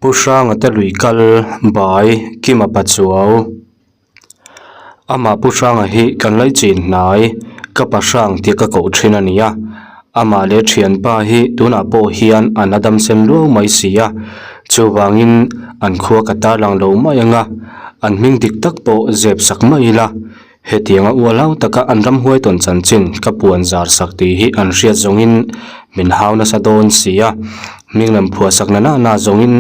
Pu Hranga te lui kal bai Kima Pachuau. Amah Pu Hranga hi kan laichin hnai ka pa hrang tih ka koh thin a ni a, amah leh thianpa hi tunah pawh hian an la dam sen luau mai si a, chuvangin an khua ka tarlang lo mai ang a, an hming dik tak pawh zep sak mai ila. Hetianga ualau taka an ramhuai tawn chanchin ka puan zar sak tih hi an hriat zawngin min hau nasa dawn si a, hming lam phuah sak na na zawngin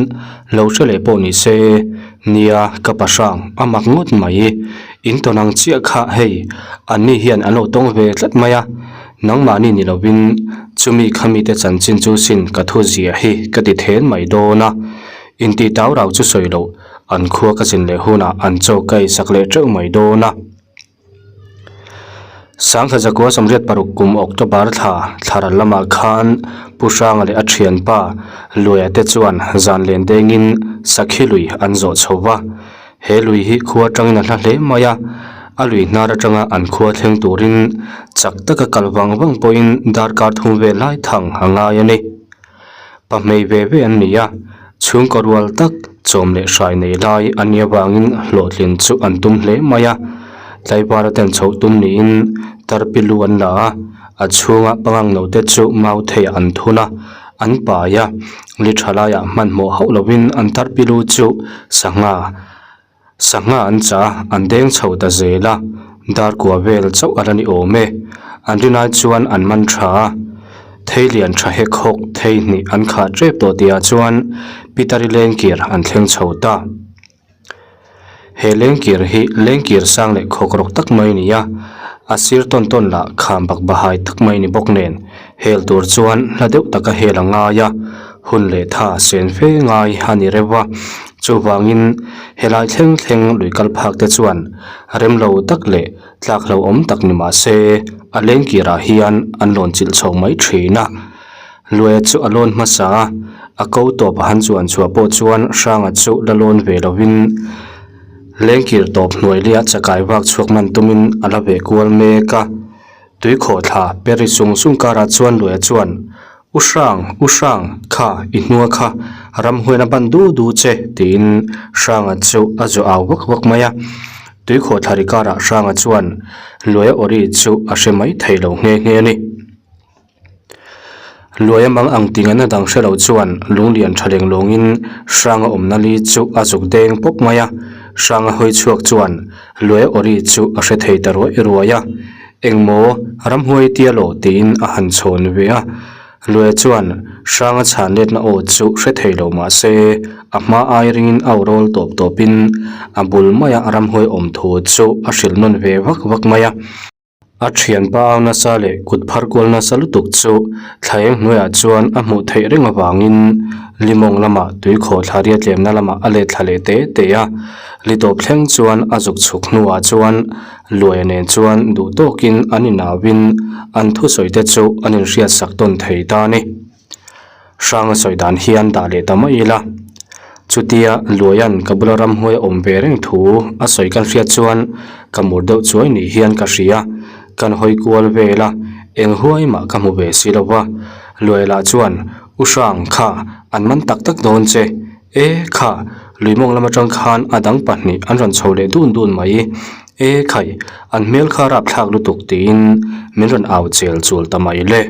lo hre leh pawh ni se, nia ka pa hrang a mak ngawt mai, in tawn ang chiah kha hei an ni hian an lo tawng ve tlat mai a, nangmahni ni lovin chumi khamite chanchin chu sin ka thu ziah hi ka ti then mai dawn a, intih tau rau chu sawi loh. An khua ka zin leh hunah an chaw ka ei sak leh teuh mai dawn a. Sangha Zakua sawmriat paruk kum October thla thlaral lamah khan Pu Hranga leh a thianpa Luaia te chuan zan len dengin Sakhi lui an zawh chho va. He lui hi khua atangin a hla hle mai a, a lui hnar atanga an khua thleng turin chak taka kal vang vang pawhin darkar thum vel lai thang a ngai a ni. Pahmei ve ve an ni a, chhungkaw rual tak chawm leh hrai nei lai a nih avangin hlawhtlin chu an tum hle mai a, tlaivara ten chhoh tum niin tarpi lu an la a, a chhunga pangang no te chu mau theiah an thun a, an pai a, li tha laiah hmanhmawh hauh lovin an tarpi lu chu sangha Sangha an chah a, an deng chho ta zel a, dar kua vel chauh a la ni awm e. An rinai chuan an man tha a, thei lian tha hek hawk thei hnih an khah tep tawh tihah chuan Pitari lengkir an thleng chho ta. He lengkir hi lengkir sang leh khawk rawk tak mai a ni a, a sir tawn tawn lah kham bak bahai tak mai a ni bawk nen, hel tur chuan hla deuh taka hel a ngai a, hun leh tha sen fe ngai a ni reuh a, chuvangin helai thleng thleng lui kal phak te chuan rem lo tak leh tlak hlauhawm tak ni mah se a lengkirah hian an lawn chilh chho mai thin a. Luaia chu a lawn hmasa a, a ko tawp a han chuan chhuah pawh chuan Hranga chu la lawn ve lovin lengkir tawp hnuai lia chakai vak chhuak man tumin a la ve kual mek a. Tui khawhthla peri sung sung karah chuan Luaia chuan U Hrang, U Hrang, kha i hnua kha ramhuain a ban du du che, tiin Hranga chu a zawh au vak vak mai a. Tuikhawhthla ri karah Hranga chuan Luaia awri chu a hre mai thei lo nghe nghe a ni. Luaia mang ang tinga na dang hre lo chuan lunglian tha leng lawngin Hranga awmna li chu a zuk deng pawp mai a. Hranga hawi chhuak chuan Luaia awri chu a hre thei ta ruai ruai a. Engmaw, ramhuai tia lo tiin a han chhawn ve a. Luaia chuan Hranga chhan letna aw chu hre thei lo mah se, a hma ai ringin au rawl tawp tawpin a bul maia ramhuai awm thu chu a hrilh nawn ve vak vak mai a. A thianpa au nasa leh kut phar kual nasa lutuk chu thlaeng hnuaiah chuan a hmuh theih reng avangin limawng lamah tuikhawh thla riat tlemna lamah a let thla leh te te a. Li tawp thleng chuan a zuk chhuk hnuah chuan Luaia nen chuan duh tawkin an inauin an thusawi te chu an inhriat sak tawn thei ta a ni. Hranga sawi dan hian dah leh ta mai ila. Chutia Luaia'n ka bula ramhuai a awm ve reng thu a sawi kan hriat chuan ka mur deuh chuai ni hian ka hria. Kan hawi kual vel a, eng huai mah ka hmu ve si lo va. Luaia lah chuan, U Hrang, kha an man tak tak dawn che. E kha, luimawng lam atang khan a dang pahnih an rawn chho leh dun dun mai. E khai, an hmel kha rapthlak lutuk tiin min rawn au chel chul ta mai le.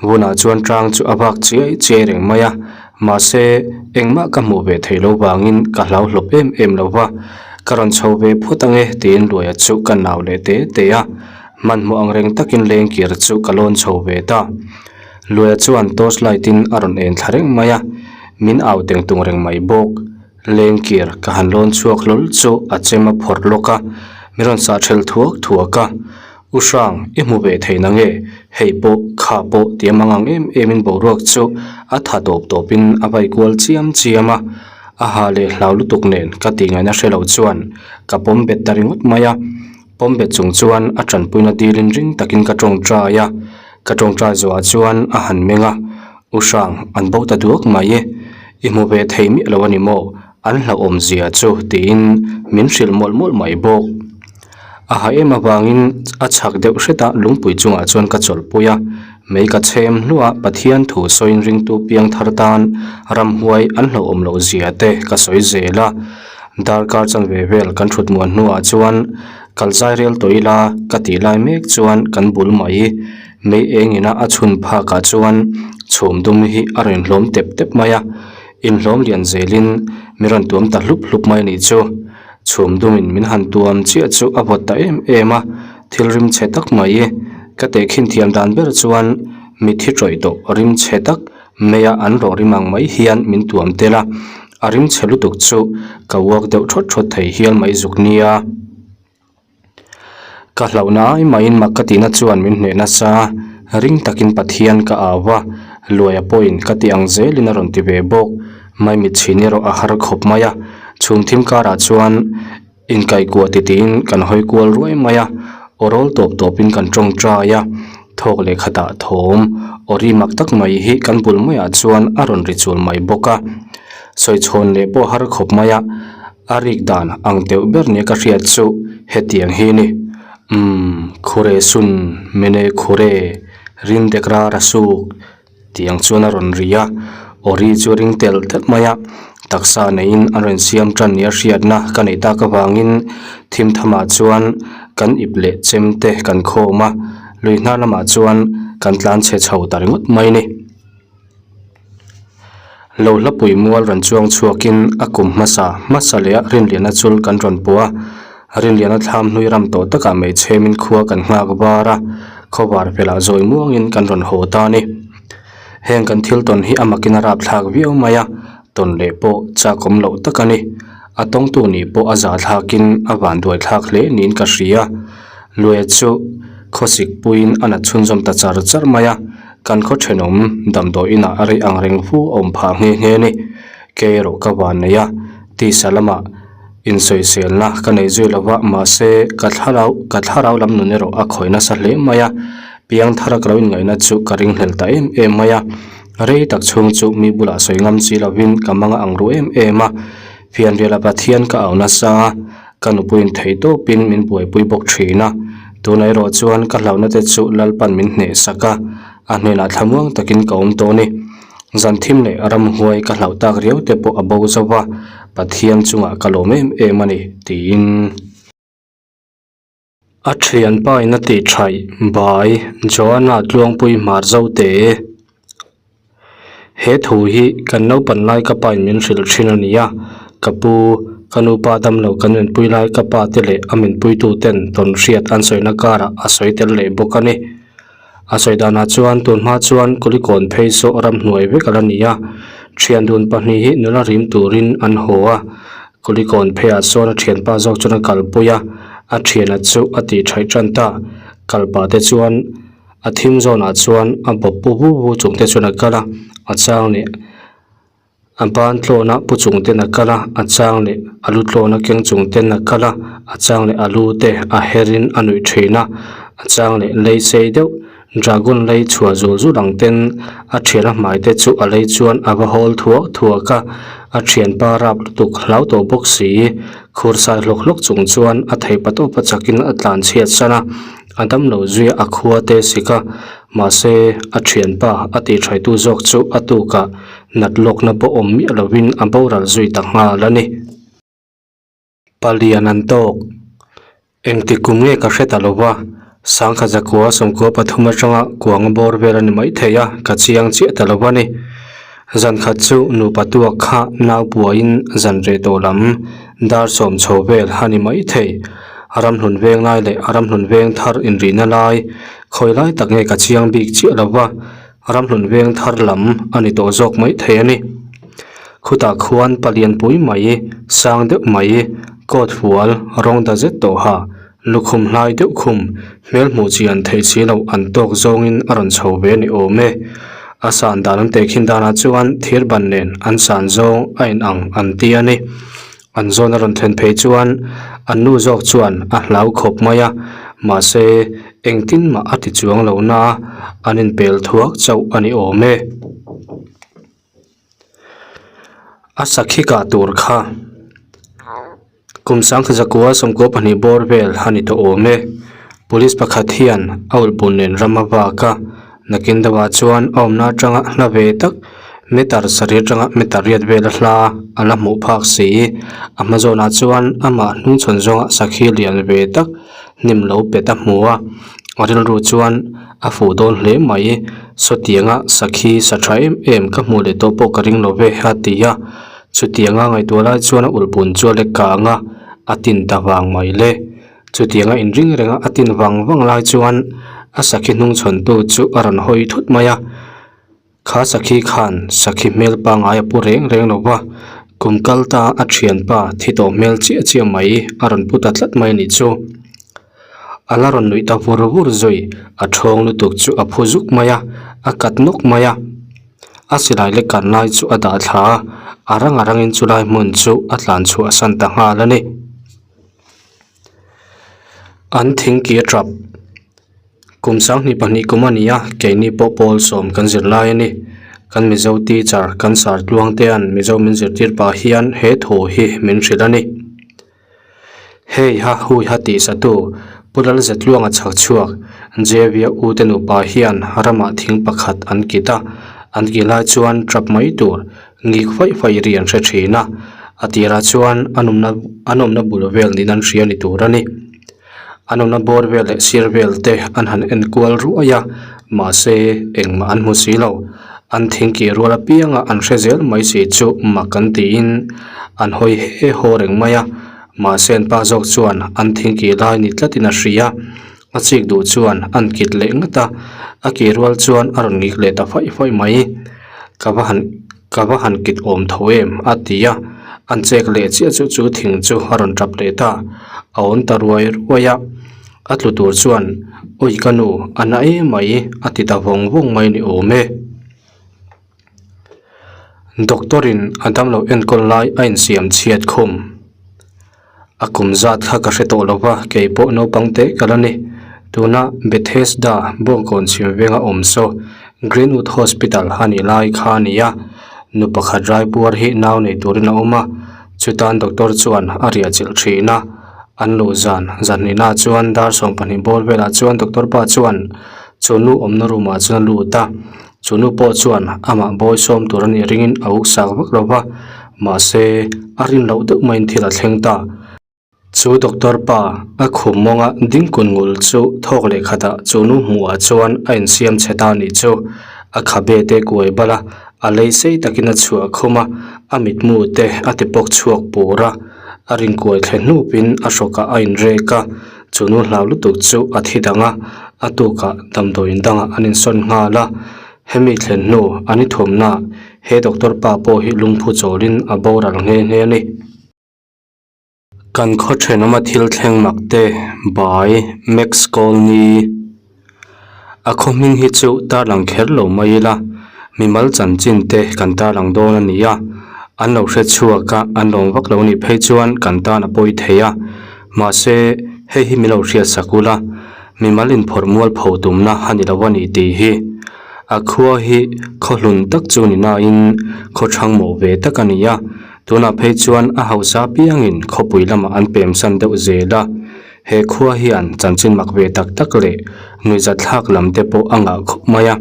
Vunah chuan tang chu a vak chiai chiai reng mai a, mahse engmah ka hmuh ve theih lo vangin ka hlau hlawp em em lo va. Ka rawn chho ve phawt ange tiin Luaia chu ka nau leh te te a, hmanhmawh ang reng takin lengkir chu ka lawn chho ve ta. Luaia chuan torch light in a rawn en thla reng mai a, min au teng tung reng mai bawk. Lengkir ka han lawn chhuak hlawl chu a chem a phawrh lawk a, min rawn sah ṭhelh thuak thuak a. U Hrang, i hmu ve thei na nge? Hei pawh, kha pawh tia mangang em em in boruak chu a tha tawp tawp in a vai kual chiam chiam a. A ha leh hlau lutuk nen ka tih ngaihna hre lo chuan ka pawm bet ta ringawt mai a. Pawm bet chung chuan a ṭanpuina dilin ring takin ka ṭawngṭai a. Ka ṭawngṭai zawhah chuan a han meng a, U Hrang, an bo ta duak mai e. I hmu ve thei miah lo a ni maw? An hlauhawm zia chu tiin min hrilh mawlh mawlh mai bawk. A ha em avangin a chhak deuh hretah lungpui chungah chuan ka chawlhpui a. Mei ka chhem hluah Pathian thu sawiin ringtu piang thar tan ramhuai an hlauhawm loh zia te ka sawi zel a. Darkar chanve vel kan thut muan hnuah chuan kal zai rel tawh ila ka tih lai mek chuan kan bul mai. Mei eng ina a chhun phakah chuan chhum dum hi a rawn hlawm tep tep mai a, inhlawm lian zelin min rawn tuam ta hlup hlup mai a nih chu. Chhum dumin min han tuam chiah chu a vawt ta em em a, thil rim chhe tak mai ka tehkhin thiam dan ber chuan mitthi tawih tawh rim chhe tak maia an rawh rim ang mai hian min tuam tel a, a rim chhe lutuk chu ka uak deuh thawt thawt thei hial mai zuk nia. Ka hlauhna ai maiin mak ka tihna chuan min hneh nasa a, ring takin Pathian ka au a, Luaia pawhin ka ti ang zelin a rawn ti ve bawk. Maimit chhin erawh a har khawp mai a, chhum thim karah chuan inkaihkuah titiin kan hawi kual ruai mai a, aw rawl tawp tawpin kan tawngtai a, thawk leh khatah thawm aw ri mak tak mai hi kan bul maiah chuan a rawn ri chul mai bawk a, sawichhawn leh pawh a har khawp mai a. A rik dan ang deuh ber nia ka hriat chu hetiang hi a ni, Umm, khure sun, mene khure, rin dek ra ra suk tih ang chuan a rawn ri a, aw ri chu a ring telh telh mai a, taksa neiin an rawn siam tan nia hriatna ka neih tak avangin thim thamah chuan kan ip leh chem te kan khawm a, lui hnar lamah chuan kan tlan chhe chho ta ringawt mai a ni. Lo hlapui mual rawn chuang chhuakin a kum hmasa hmasa leh a Rinliana chul kan rawn pawh a, Rinliana thlam hlui ram tawh takah hmeichhemin khua kan nghak var a, khawvar velah zawi muangin kan rawn haw ta a ni. Heng kan thil tawn hi a makin a rapthlak viau mai a, tawn leh pawh chak awm loh tak a ni. A tawngtu nih pawh a zahthlakin a vanduaithlak hle niin ka hria. Luaia chu khawsik puiin a nat chhunzawm ta char char mai a. Kan khaw thenawm damdawi inah a rei ang reng fu a awm phah nghe nghe a ni. Kei erawh ka van nei a, tisa lamah insawiselna ka nei zui lo va, mahse ka thlarau ka thlarau lam nun erawh a khawih nasa hle mai a, piang thara ka lo inngaihna chu ka ringhlel ta em em mai a. Rei tak chhung chu mi bulah sawi ngam si lovin ka mang a ang ru em em a, fianriala Pathian ka au nasa a, Ka nupuiin theih tawpin min buaipui bawk thin a, tunah erawh chuan ka hlauhna te chu Lalpan min hneh sak a, a hnenah thlamuang takin ka awm tawh a ni. Zan thim leh ramhuai ka hlauh tak riau te pawh a bo zo va, Pathian chungah ka lawm em em a ni, tiin. A thianpa in a tih thaih bai Joanna Tluangpui hmar zo te. He thu hi kan naupan lai ka pa in min hrilh thin a ni a, ka pu, ka nu pa dam lo kan minpui lai ka pa te leh a minpui tu ten tawn hriat an sawina karah a sawi tel leh bawk a ni. A sawi danah chuan tun hma chuan Kulikawn phei saw ramhnuai vek a la ni a, thian dun pahnih hi nula rim turin an haw a, Kulikawn pheiah sawn a thianpa zawk chuan a kalpui a, a thiana chu a tih thaih tan ta, kalpah te chuan a thim zawnah chuan a bawp pu vu vu chung te chuan a kal a, a chang leh A ban tlawn a pu chung ten a kal a, a chang leh a lu tlawn a keng chung ten a kal a, a chang leh a lu te a her in a nuih thin a, a chang leh lei sei deuh dragon lei chhuah zul zul ang ten a thian a hmai te chu a lei chuan a va hawl thuak thuak a, a thianpa rap lutuk hlau tawh bawk si, khur sai hlawk hlawk chung chuan a theih pa tawp a chak in a tlan chhiat san a, a damlo zui a khua te sik a, mahse a thianpa a tih thaitu zawk chu a tukah Nat lawkna pawh awm miah lovin a boral zui ta nghal a ni. Palian an tawk. Engti kum nge ka hre ta lo va, Sangkha zakua sawmkua pathum atanga kuanga bawr vel a ni maithei a, ka chiang chiah ta lo a ni. Zan khat chu nupa tuak kha nau buaiin zan reh tawh lam dar sawm chho vel a ni maithei. Ramhlun veng lai leh ramhlun veng thar inrihna lai khawi lai tak nge ka chiang bik chiah lo va, Ramhlun veng thar lam a ni tawh zawk mai thei a ni. Khutah khuan palian pui mai, sang deuh mai, coat fual rawng da zet tawh ha, lukhum hlai deuh khum, hmel hmuh chian theih si loh an tawk zawngin a rawn chho ve a ni awm e. A san dan an tehkhin danah chuan thir ban nen an san zawng a inang an ti a ni. An zawn a rawn thlen phei chuan an nu zawk chuan a hlau khawp mai a, mahse engtin mah a ti chuang lo na a, an inpel thuak chauh a ni awm e. A sakhi kah tur kha kum sangkhat zakua sawmkua pahnih bawr vel a ni tawh awm e. Police pakhat hian a ulhbun nen ram a vak a. Nakin deuhah chuan a awmna atanga hla ve tak meter sarih atanga meter riat vela hla a la hmuh phak si. A hma zawnah chuan amah hnungchhawn zawnga sakhi lian ve tak hnim lo pet a hmu a, a rilru chuan a fuh dawn hle mai. Sawtianga sakhi sa tha em em ka hmuh leh tawh pawh ka ring lo ve a ti a, chutianga ngaihtuah lai chuan a ulhbun chu a lek kang a, a tin ta vang mai le. Chutianga inring renga a tin vang vang lai chuan a sakhi hnungchhawntu chu a rawn hawi thut mai a, kha sakhi khan sakhi hmel pangngai a pu reng reng lo va, kum kal ta a thianpa thi tawh hmel chiah chiah mai a rawn pu ta tlat mai a nih chu. A la rawn nuih ta vur vur zui, a thawng lutuk chu a phu zuk mai a, a kat nawk mai a, a silai lek kan lai chu a dah thla a, a rang a rangin chulai hmun chu a tlan chhuah san ta nghal a ni. An thingkir tap kum sanghnih pahnih kum a ni a keini pawh pawl sawm kan zir lai a ni kan mizo teacher kan sar tluang te an mizo min zirtir pah hian he thu hi min hrilh a ni hei ha hui ha tih satu Pu Lalzetluanga chhak chhuak Jevia u te nupa hian ramah thing pakhat an kit a an kih lai chuan tap mai tur Ngik faih faih ri an hre thin a, a tirah chuan an awmna an awmna bul vel niin an hria ni tur a ni. An awmna bawr vel leh sir vel te an han en kual ruai a, mahse engmah an hmu si lo. An thingkih rual apianga an hre zel mai si chu mak an tiin an hawi he haw reng mai a, mahse an pa zawk chuan an thingkih lai ni tlatin a hria. A chik duh chuan an kit leh ngat a, a kih rual chuan a rawn ngik leh ta faih faih mai. Ka va han ka va han kit awm tho em a ti a, an chek leh chiah chu chu thing chu a rawn tap leh ta, a awn ta ruai ruai a, a tlu tur chuan awi ka nu a na em mai a ti ta vawng vawng mai ni awm e. Doctor in a damlo enkawl lai a insiam chhiat khum. A kum zat kha ka hre tawh lo va, kei pawh naupang teh ka la ni. Tuna Bethesda Bawngkawn chhim venga awm saw Greenwood Hospital a nih lai kha a ni a, nu pakhat raipuar hi nau nei turin a awm a, chutan doctor chuan a riah chilh thin a. An luh zan zanhnihna chuan dar 12 bawr velah chuan doctor pa chuan chu nu awmna room ah chuan a lut a, Chu nu pawh chuan amah bawi sawm tur a nih ringin a uk sak vak lo va, mahse a rin loh deuh maiin thil a thleng ta. Chu doctor pa a khum mawnga ding kun ngul chu thawk leh khatah chu nu hmuhah chuan a insiam chhe ta nih chu. A khabe te kuai bal a, a lei sei takin a chhuah khum a, a mitmu te a ti pawk chhuak pur a, a rinkuai thle hnupin a hrawkah a inrek a. Chu nu hlau lutuk chu a thi dang a, a tukah damdawiin dangah an insawn nghal a. Hemi thlen hnu an i thumnaah he doctor pa pawh hi lungphu chawlin a boral nghe nghe a ni. Kan khaw thenawma thil thleng mak te by Max Colney. A khaw hming hi chu tarlang kher lo mai ila, mimal chanchin te kan tarlang dawn a ni a, an lo hre chhuak a, an lawm vak lo nih phei chuan kan tan a pawi thei a, mahse hei hi min lo hriat sak ula, mimal inphawrh mual pho tumna a ni lo a ni tih hi. A khua hi khaw hlun tak chu ni nain khaw thangmawh ve tak a ni a, tunah phei chuan a hausa apiangin khawpui lamah an pemsan deuh zel a. He khua hian chanchin mak ve tak tak leh nuihzat thlak lam te pawh a ngah khawp mai a,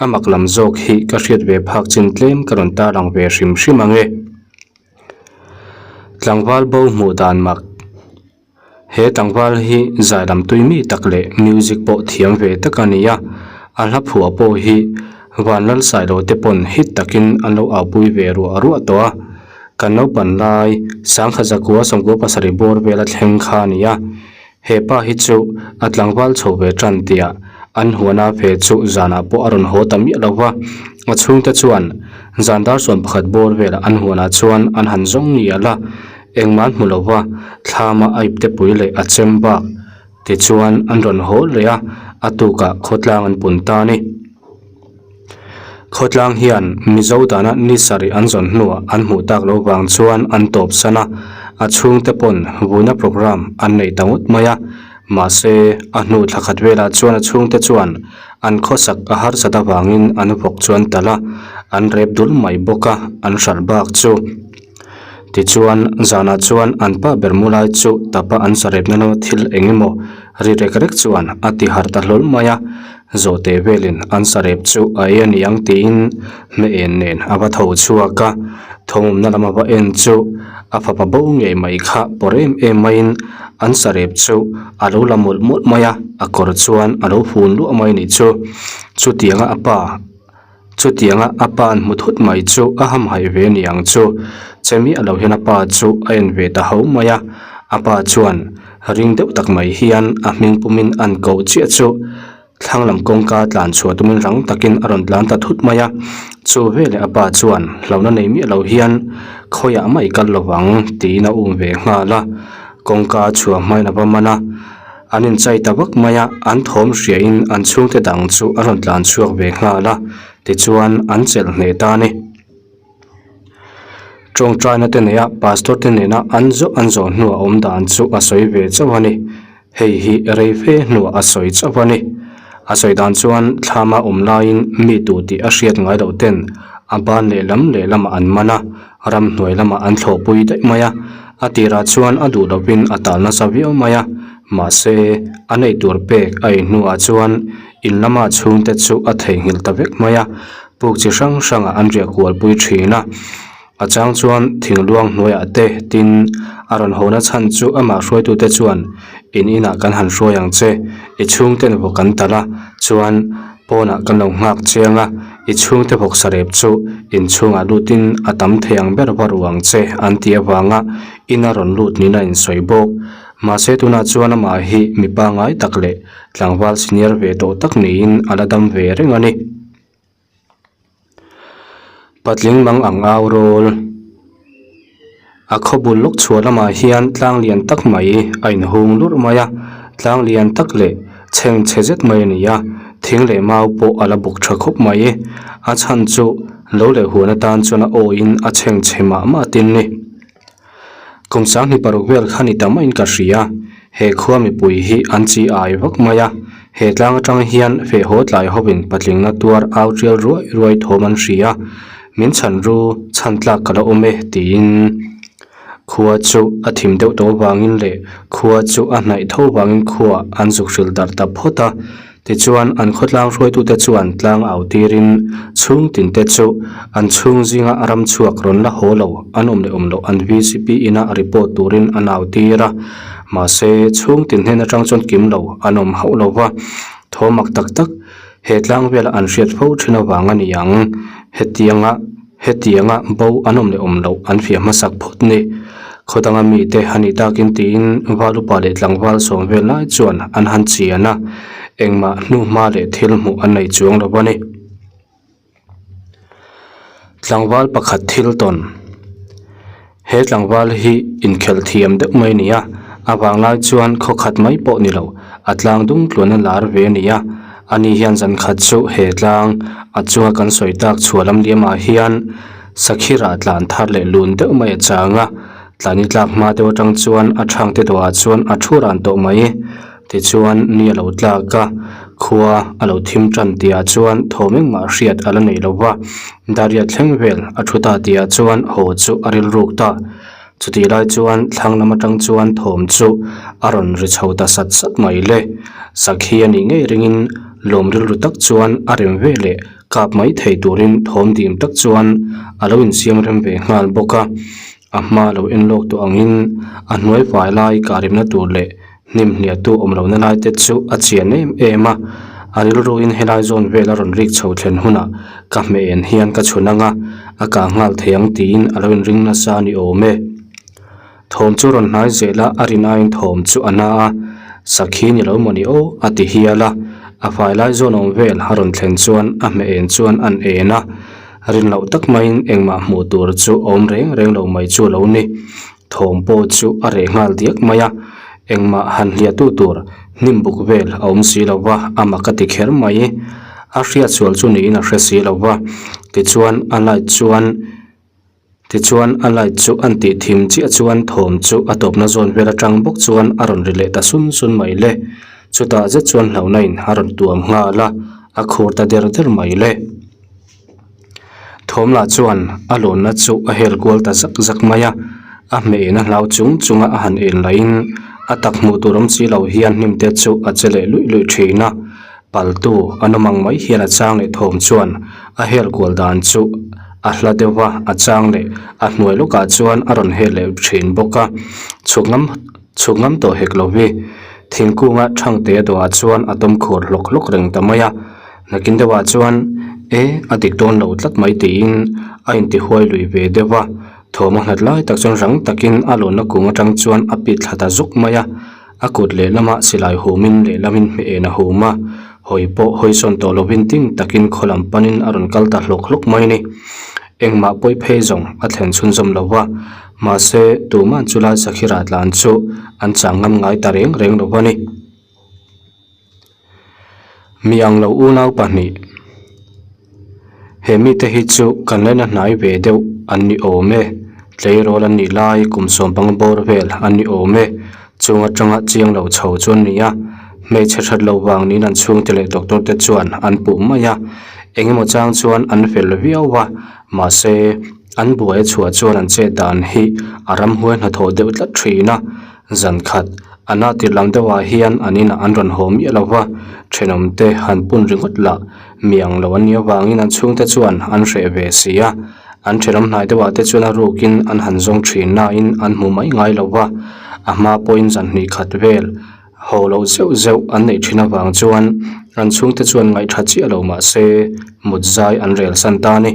a mak lam zawk hi ka hriat ve phak chin tlem ka rawn tarlang ve hrim hrim ang e. Tlangval bo hmuh dan mak He tlangval hi zai lam tui mi tak leh music pawh thiam ve tak a ni a, a hla phuah pawh hi Vanlalsailo te pawn hit takin an lo aupui ve ruah ruah tawh a. Kan naupan lai sangkhat zakua sawmkua pasarih bawr vela thleng kha a ni a, he pa hi chu a tlangval chho ve tan tia an huana ve chu zanah pawh a rawn haw ta miah lo va, a chhungte chuan zan dar sawm pakhat bawr velah an huanah chuan an han zawng ngial a, engmah an hmu lo va, thlama a iptepui leh a chem bak tichuan an rawn haw leh a, a tukah khawtlang an pun ta a ni. Khawtlang hian Mizo dana ni sarih an zawn hnuah an hmuh tak loh vang chuan an tawp san a, a chhungte pawn vuina programme an nei ta ngawt mai a. Mahse, a hnu thla khat velah chuan a chhungte chuan an khawsak a harsat avangin an vawk chu an talh a, an rep dul mai bawk a, an hralh bak chu. Tichuan, zanah chuan an pa ber mu lai chu tapa an sarepna lama thil eng emaw ri rek rek chuan a ti harh ta hlawl mai a. Zawhte velin an sarep chu a ei a ni ang tiin hmeh en nen a va tho chhuak a, thawmawmna lam a va en chu a fapa bo ngei mai kha pawr em em maiin an sarep chu a lo la mawlh mawlh mai a, a kawr chuan a lo fun luah mai a nih chu. Chutianga a pa chutianga a pa an hmu thut mai chu a hamhaih ve a ni ang chu. Che miah lo hian a pa chu a en ve ta ho mai a, a pa chuan ring deuh tak mai hian a hming pumin an koh chiah chu. Thlang lam kawngka tlan chhuah tumin rang takin a rawn tlan ta thut mai a, chu veleh a pa chuan hlauhna nei miah lo hian khawiah mai kal lo vang tiin a um ve nghal a, kawngka chhuah hmain a va man a, an inchai ta vak mai a, an thawm hriain an chhungte dang chu a rawn tlan chhuak ve nghal a, tichuan an chelh hneh ta a ni. Tawngtaina te neia pastor te nena an zawh an zawh hnuah awm dan chu a sawi ve chauh a ni. Hei hi rei fe hnuah a sawi chauh a ni. A sawi dan chuan thlama awm laiin mi tu tih a hriat ngai loh ten a ban lehlam lehlamah an man a, ramhnuai lamah an thlawhpui daih mai a. A tirah chuan a duh lovin a tal nasa viau mai a, mahse a neih tur pek a ei hnuah chuan in lama chhungte chu a theihnghilh ta vek mai a. Puk chi hrang hrangah an riah kualpui thin a, a chang chuan thingluang hnuaiah te tin a rawn haw na chhan chu amah hruaitute chuan in inah kan han hruai ang che, i chhungten vawk kan talh a, chuan pawnah kan lo nghak chiang a, i chhungte vawk sarep chu inchhungah lutin a tam thei ang ber va ru ang che an tih avanga ina rawn lut niin a insawi bawk. Mahse tunah chuan amah hi mi pangngai tak leh tlangval senior ve tawh tak niin a la dam ve reng a ni. Patling mang ang au rawl. A khaw bul lawk chhuah lamah hian tlang lian tak mai a inhung lurh mai a, tlang lian tak leh chheng chhe zet mai a ni a, thing leh mau pawh a la bawk tha khawp mai. A chhan chu lo leh huan atan chuan a awiin a chheng chhe mah mah tin ni. Kum sanghnih paruk vel kha ni ta maiin ka hria, he khua mipui hi an chi ai vak mai a, he tlang atang hian feh haw tlai hovin patlingna tuar au tial ruai ruai thawm an hria, min chhan ru chhan tlak ka la awm e tiin khua chu a thim deuh tawh vangin leh khua chu a hnaih tho vangin khuaah an zuk hrilh darh ta phawt a. Tichuan, an khawtlang hruaitute chuan tlang au tirin chhung tinte chu an chhung zinga ram chhuak rawn la haw lo an awm leh awm loh an vcp ina report turin an au tir a. Mahse, chhung tin hnen atang chuan kim lo an awm hauh lo va, thaw mak tak tak he tlang vela an hriat fo thin avang a ni ang. Hetianga. Hetianga bo an awm leh awm loh an fiah hmasak phawt ni. Khaw danga mite a nih takin tiin val upa leh tlangval sawm vel lai chuan an han chian a, engmah hnuhma leh thil hmuh an nei chuang lo a ni. Tlangval pakhat thil tawn. He tlangval hi inkhelh thiam deuh mai a ni a, a vanglai chuan khaw khat mai pawh ni lo, a tlang dung tluan a lar ve a ni a. Ani hian zan khat chu he tlang a chunga kan sawi tak chhuah lam liamah hian Sakhira tlan thar leh lun deuh mai a chang a, tlani tlak hma deuh atang chuan a thangte dawhah chuan a thu ran tawh mai. Tichuan ni a lo tlak a, khua a lo thim tan tihah chuan thawm engmah hriat a la nei lo va, Daria thleng vel a thu ta tihah chuan haw chu a rilruk ta. Chutih lai chuan thlang lam atang chuan thawm chu a rawn ri chho ta sat sat mai le. Sakhi a nih ngei ringin lawm rilru tak chuan a rem ve leh kap mai thei turin thawm dim tak chuan a lo insiam rem ve nghal bawk a. A hma lo en lawk tawh angin a hnuai fai lai kahrimna tur leh hnim hniahtu awm lohna lai te chu a chian em em a, a rilruin helai zawn vel a rawn rik chho thlen hunah ka hmeh en hian ka chhun ang a, a kah nghal thei ang tiin a lo inring nasa a ni awm e. Thawm chu rawn hnai zel a, a rin aiin thawm chu a na a, sakhi ni lo maw ni aw a ti hial a, a fai lai zawn awm vel a rawn thlen chuan a hmeh en chuan an en a, rin loh tak maiin engmah hmuh tur chu awm reng reng lo mai chu a lo ni. Thawm pawh chu a reh nghal diak mai a, engmah han hliahtu tur hnim buk vel a awm si lo va, a mak a ti kher mai. A hriat sual chu niin a hre si lo va, tichuan a light chuan tichuan a light chu an tih thim chiah chuan thawm chu a tawpna zawn vel atang bawk chuan a rawn ri leh ta sun sun mai le. Chutah zet chuan hlauhna in a rawn tuam nghal a, a khur ta der der mai le. Thawm lah chuan a lawnna chu a hel kual ta zak zak mai a, a hmeh en a hlau chung chunga a han en laiin a tak hmuh tur awm si lo hian hnim te chu a che leh luih luih thin a. Paltu an awm ang mai hian a chang leh thawm chuan a hel kual dan chu a hla deuh va, a chang leh a hnuai lawkah chuan a rawn hel leh thin bawk a. Chhuk ngam chhuk ngam tawh hek lo hi thingkunga thangte a dawhah chuan a tawm khur hlawk hlawk reng ta mai a. Nakin deuhah chuan e a dik dawn lo tlat mai tiin a intihuai lui ve deuh va, thawm a hlat lai tak chuan rang takin a lawnna kung atang chuan a pit thla ta zuk mai a. A kut lehlamah silai humin lehlamin hmeh en a hum a, hawi pawh hawi sawn tawh lovin ding takin khaw lam panin a rawn kal ta hlawk hlawk mai a ni. Engmah pawi phei zawng a thlen chhunzawm lo va, mahse tuman chulai Sakhira tlan chu an chang ngam ngai ta reng reng lo a ni. Mi ang lo unau pahnih, He mite hi chu kan laina hnai ve deuh an ni awm e, tleirawl an nih lai kum sawmpang bawr vel an ni awm e, chung atanga chiang lo chho chu an ni a, hmeichhe that lo vang niin an chhungte leh doctor te chuan an puh mai a, engemaw chang chuan an fel viau a, mahse an buai a chhuah chuan an chet dan hi a ramhuai hnathawh deuh tlat thin a. Zan khat, a na tir lam deuhah hian an inah an rawn haw miah lo va, thenawmte han pun ringawt lah mi ang lo an nih avangin an chhungte chuan an hreh ve si a. An thenawm hnai deuhah te chuan a rukin an han zawng thin nain an hmu mai ngai lo va, a hma pawhin zan hnih khat vel haw loh zeuh zeuh an neih thin avang chuan an chhungte chuan ngaih tha chiah lo mah se mut zai an rel san ta a ni.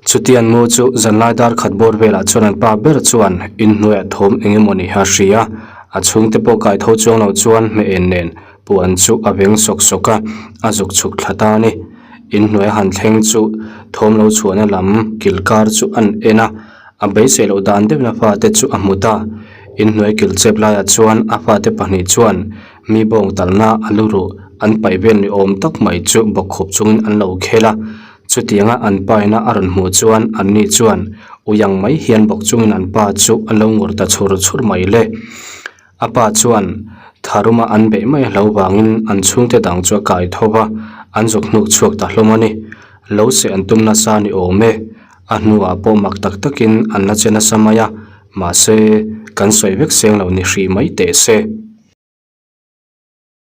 Chutiang mu chu zanlai dar khat bawr velah chuan an pa ber chuan inhnuaiah thawm eng emaw ni a hria a, a chhungte pawh kai tho chuang lo chuan hmeh en nen puan chu a veng sawk sawk a, a zuk chhuk thla ta a ni. Inhnuai a han thleng chu thawm lo chhuahna lam kil kar chu an en a, a beisei loh dan deuhin a fate chu a hmu ta. Inhnuai kil chep laiah chuan a fate pahnih chuan Mi bawng talna a lu ruh an paih vel ni awm tak mai chu bawkkhup chungin an lo khel a, chutianga an paina a rawn hmuh chuan anni chuan ui ang mai hian bawk chungin an pa chu an lo ngur ta chhur chhur mai le. A pa chuan tharuma an beih mai a hlo vangin an chhungte dang chu a kai tho va, an zuk hnuk chhuak ta hlawm a ni. Lo seh an tum nasa ni awm e. A hnuah pawh mak tak takin an la che nasa mai a, mahse kan sawi vek seng lo ni hrih mai teh se.